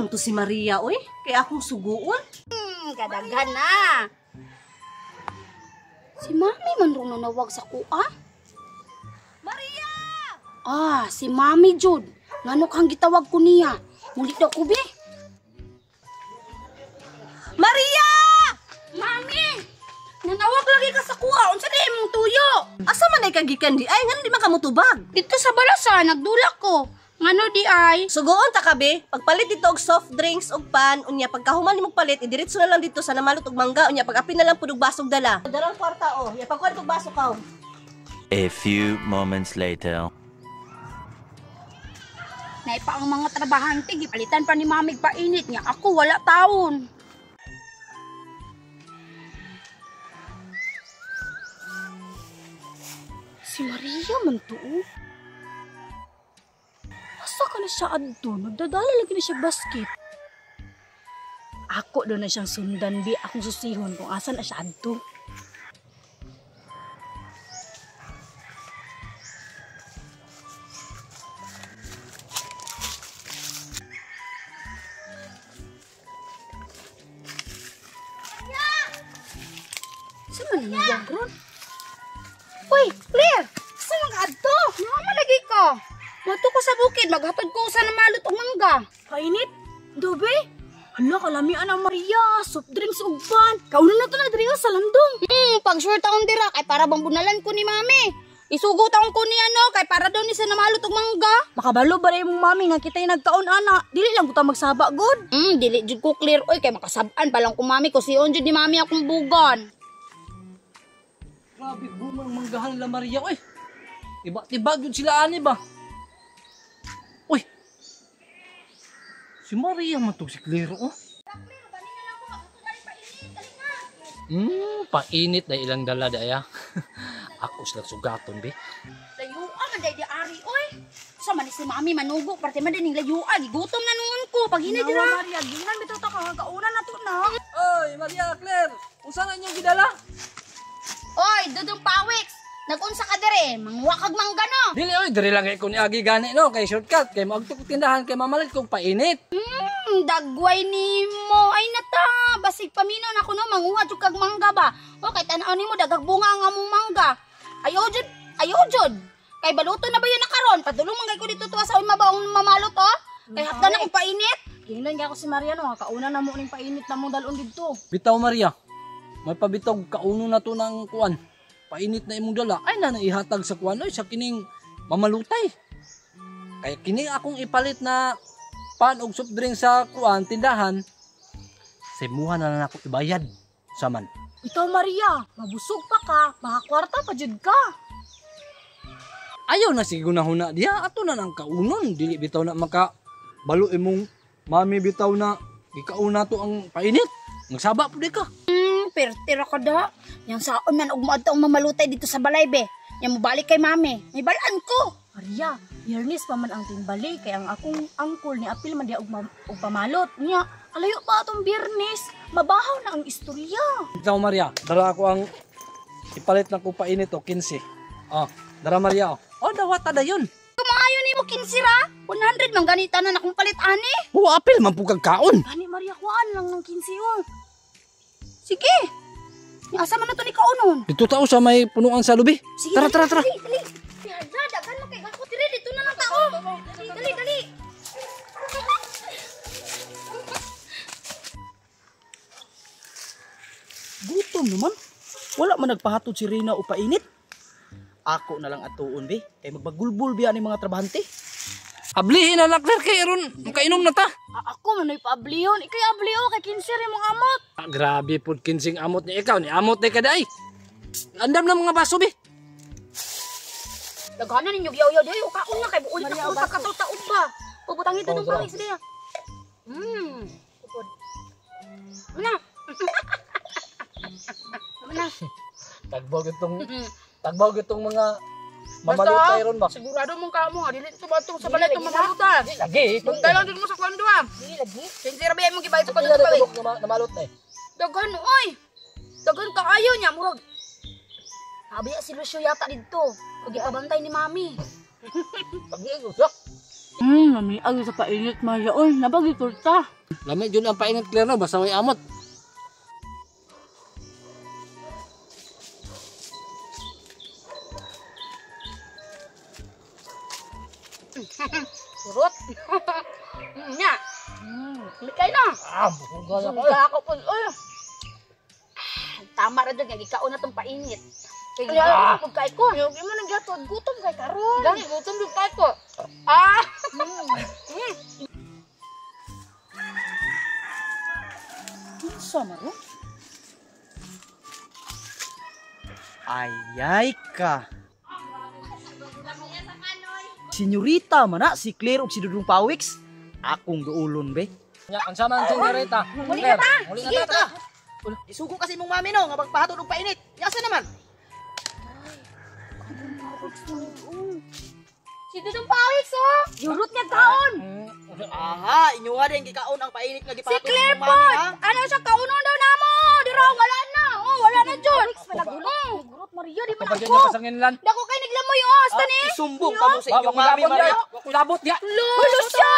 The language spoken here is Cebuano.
man to si Maria oy? Kay akong suguon. Kadaghan na. Si Mami man rong nanawag sa kuha. Maria! Ah, si Mami jud. Ngano kang gitawag ko niya? Muli daw ko be. Maria! Mami! Nanawag lagi ka sa kuha. Unsa di imong tuyo? Asa man ay kagikan di ay ngano di man ka motubag? Dito sa balasa nagdula ko. Ngano di ay? Sugoon ta ka be, pagpalit dito og soft drinks og pan, unya pagkahuman nimo palit, idiretso na lang dito sa namalot og mangga, unya pag-apin na lang pud og basog dala. Darang kwarta oh, ya pagkuan kog baso kaw. A few moments later. Naipa ang mga trabahante, gipalitan pa ni Mami painit niya. Ako wala taon. Si Maria man to. Oh. Asa ka na siya adto? Nagdadala lagi na siya basket. Ako doon na siyang sundan, bi. Akong susihon kung asa na siya adto. Sa man nanawag ron? Uy, Claire! Sa man ka adto? Naman lagi ka. Mato ko sa bukid, maghatod ko sa namalot og mangga. Painit? Dobe? Hala, kalamian ang Maria. Soft drinks ug pan. Kauno na to na diri oh, sa landong. Pag sure taon dira kay para bang bunalan ko ni Mami. Isugo taon ko niya no kay para daw ni sa namalot og mangga. Makabalo ba rin mong mami nga kita'y nagkaon ana? Dili lang ko ta magsaba god. Dili jud ko clear oy kay makasab-an pa lang ko mami ko siyon jud ni Mami akong bugan. Grabe bungang manggahan nila Maria oy. Iba-tibag yun sila ani ba? Uy. Si Maria man tong si Claire oh. Painit na ilang dala daya. Ako sila sugaton be. Layuan man day di ari oy. Sa man ni si Mami manugo parte man din layuan gigutom na nuon ko pag hinay dira. Nawa, Maria, ginan bitaw ta ka kauna na to na. Oy, Maria Claire, unsa na inyong gidala? Oy, Dudong Pawiks, nagunsa ka dire, manguha kag mangga no. Dili oy, diri lang kay ko ni agi gani no, kay shortcut kay moagto ko tindahan kay mamalit kog painit. Dagway nimo. Ay nata, basig paminaw na ko no, manguha jud kag mangga ba. O kay tan-aw nimo dagag bunga ang among mangga. Ayo jud, ayo jud. Kay baluto na ba yun na karon? Padulong man kay ko dito tuwa sa mabaong mamalot oh. Kay hapda na kong painit. Ginan kay ako si Maria no, nga kauna na mo ning painit na mong dalon didto. Bitaw Maria, may pabitog kauno na to ng kuan. Painit na imong dala ay na naihatag sa kuan oy sa kining mamalutay. Kay kini akong ipalit na pan og soft drink sa kuan tindahan. Simuha na lang ako ibayad saman. Ikaw Maria, mabusog pa ka, makakwarta pa jud ka. Ayaw na sige gunahuna diha ato na nang kaunon dili bitaw na maka balo imong mami bitaw na gikauna to ang painit. Magsaba pud ka. Pertira ka da. Yang saon man og moadto ang mamalutay dito sa balay be. Yang mobalik kay mami. May balaan ko. Maria, Biyernes pa man ang timbali kay ang akong angkol ni apil man diha og, og pamalot niya. Kalayo pa atong Biyernes, mabahaw na ang istorya. Ikaw Maria, dara ako ang ipalit na ko painit o 15. Oh, dara Maria. Oh, oh dawata dayon. Kumaayo nimo 15 ra. 100 man ganita na akong palit ani. Huwa apil man pud kag kaon. Gani Maria, kuhaan lang ng 15 oh. Sige. Asa man na to ni kaunon? Dito tao sa may punuan sa lubi. Sige, Tara, dali, tara, tara. Dali, dali. Hala, daghan man kay ako diri dito na lang tao. Dali, dali, dali. Gutom naman. Wala man nagpahatod si Reyna o painit. Ako na lang atuon be. Kay magbagulbul biya ni mga trabahante. Ablihin na lang Claire kay aron makainom na ta. Ako man ay paablihon. Ikay abliho kay 15 rin mong amot. Ah, grabe pud 15 amot ni ikaw ni amot ni kaday. Andam na mga baso be. Daghanan ninyo yaw-yaw diyo kaon na kay buulit na ko pagkataw-taob ba. Pubutangin to Oh, ng pawis diya. Upod. Una. Una. Tagbog itong mga mamalutay ron ba. Sigurado mong kamo nga dili to batong sa balay tong mamalutay. Lagi itong Buntay lang dito mo sa kwando ah. Dili lagi. Sincere ba imong gibayad sa kwando Pila pawis? na namalot na eh. Daghan oy. Daghan kaayo niya murag. Abi si Lucio yata didto. Pag ipabantay ni Mami. Pag-iig, usak. Namiag sa painit Maria oy, nabagi torta. Lami jud ang painit Claire no, basta way amot. Surot. Nya. Likay na. Ah, buhugan ako. Suga ako po. Uy. Ah, tama ra jud nga gikaon na tong painit. Kay Ah. gutom kay ko. Yung imo nang gatod, gutom kay karon. Gani gutom jud kay ko. Ah. Unsa man ro? Ayay ka. Senyorita man na, si Claire ug si Dudong Pawix. Akong duulon be. Nya, unsa man senyorita? Muli na ta. Muli na ta. Isugo kasi mong mami no, nga magpahatod og painit. Yasa naman? Si Dudong Pawis oh. Yurot niya taon. Aha, inyo nga din gikaon ang painit nga Si gipahatod Claire imong mami, pod. ha? Ano siya kaunon daw namo. Dira wala na. Oh, wala na jud. Oh. Yurot Maria di man Kapag ako. niya kasanginlan. Dako kay naglamoy oh, asta ni. Isumbong pa mo sa inyong mami, Wa Maria. ko labot diya. Lulo siya.